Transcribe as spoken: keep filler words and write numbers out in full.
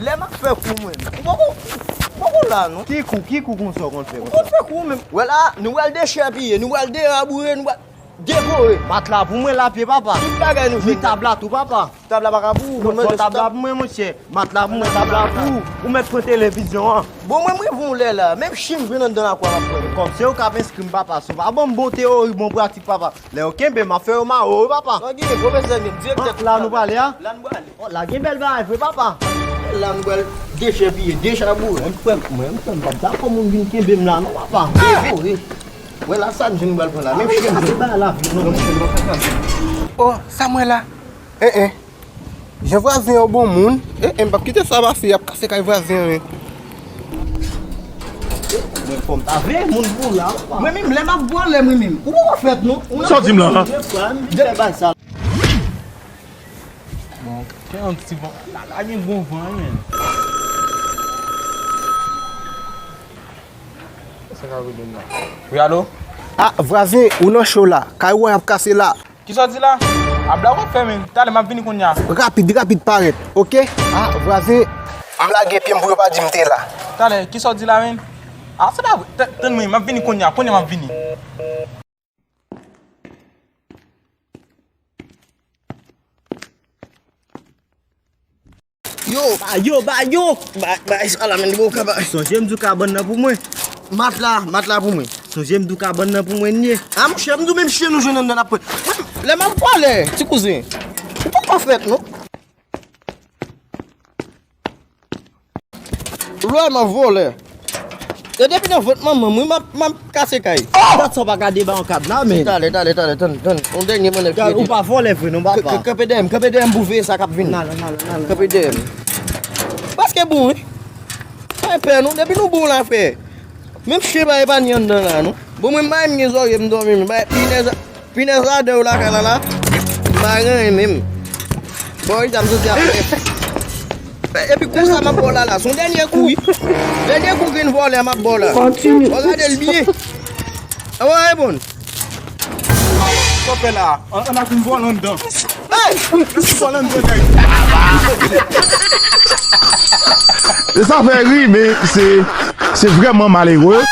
Lè m ap fè kou mwen, ou poko, ou poko la non. Ki kou, ki kou konsa w konn fè konsa? Ou konn fè kou menm. Wè la, nou pral dechèpiye, nou pral deraboure, nou pral dekore. Matla pou mwen la pye papa. Tout bagay nou jwenn. Tab la tou papa. Tab la pa ka pou ou. Bon, tab la pou mwen monchè. Matla pou mwen, tab la pou ou. Ou mèt pran televizyon an. Bon, mwen, mwen pou lè la. Menm chen m jwenn anndan lakwa m ap pran. Kòm se ou k ap enskri m papa, si w pa ban m bon teyori, bon pratik papa. Lè yo kenbe m, m ap fè yo mare w wi papa. Sa gen, pwofesè gen, direktè. La nou prale a? La nou prale. Oh, la gen bèl bagay vre papa. La nou pral dechèpiye, dechaboure. Mwen frè m, mwen frè m pap dakò moun vin kenbe m la non papa. Dekore. Wè la sa m jwenn pral pran la. Menm chen m jwenn. Bagay la vin non. Oh, sa m wè la. Eh eh. Jan vwazen an bon moun. Eh eh, m pap kite sa pase, y ap kase kay vwazen an. Mwen fò m ta veye moun pou la. Mwen menm lè m ap vole mwen menm. Ou poko fèt non. Sa w di m la? Fè bay sa. Bon, gen yon ti van. La, la gen bon van wi menm. Sa ka rele m la. Wi, alo? Ah, vwazen, ou nan cho la. Kay ou an ap kase la. Kisa w di la? A blag w ap fè menm. Talè m ap vini kounye a. Rapid, rapid parèt, oke? Ah, vwazen, m lage pye m pou yo pa di m te la. Talè, kisa w di la menm? Ah, se pa vre. T-, tann mwen, m ap vini kounye a. Kounye a m ap vini. Yo, ba yo, ba yo. Ba, ba, sa la, men, li bon, kaba. Sonje m di w kabann nan pou mwen. Matla, matla pou mwen. Sonje m di w kabann nan pou mwen, n ye. Ah, monchè, m di w menm chen nou jwenn anndan ap pran. Lè m ap vole, ti kouzen. Ou poko fèt, non. Lè m ap vole. E depi nan vant manman m, wi, m ap, m ap kase kay. Dat sa w pa gade ba yon kad la, men. Talè, talè, talè, tann, tann. Yon dènye mannèv ki rete. Ou pa vole vre, non, papa. K-, k-, kanpe dèyè m, kanpe dèyè m pou veye sa k ap vini. Kanpe dèyè m. Paske bon, wi. Pa pè, non. Depi nou bon la, frè. Menm chen pa epanyen anndan la, non. Bon, mwen, m pa menm gen zòrye, m dòmi, men. Pinèz. Pinèz la, dèyè w lakay la, la. M pa gen anyen menm. Bon, wi, sa m soti ap fè. Epi kou sa m ap ba w la, la. Se yon dènye kou, wi. Dènye kou grenn vòlè m ap ba w la. Kontinye. Bon, gade l byen. Awa, e bon. Sa w fè la? An, an ap vin vòlè anndan. Hey! Vòlè anndan, nèg. E sa fè ri, men se, se vrèman malere.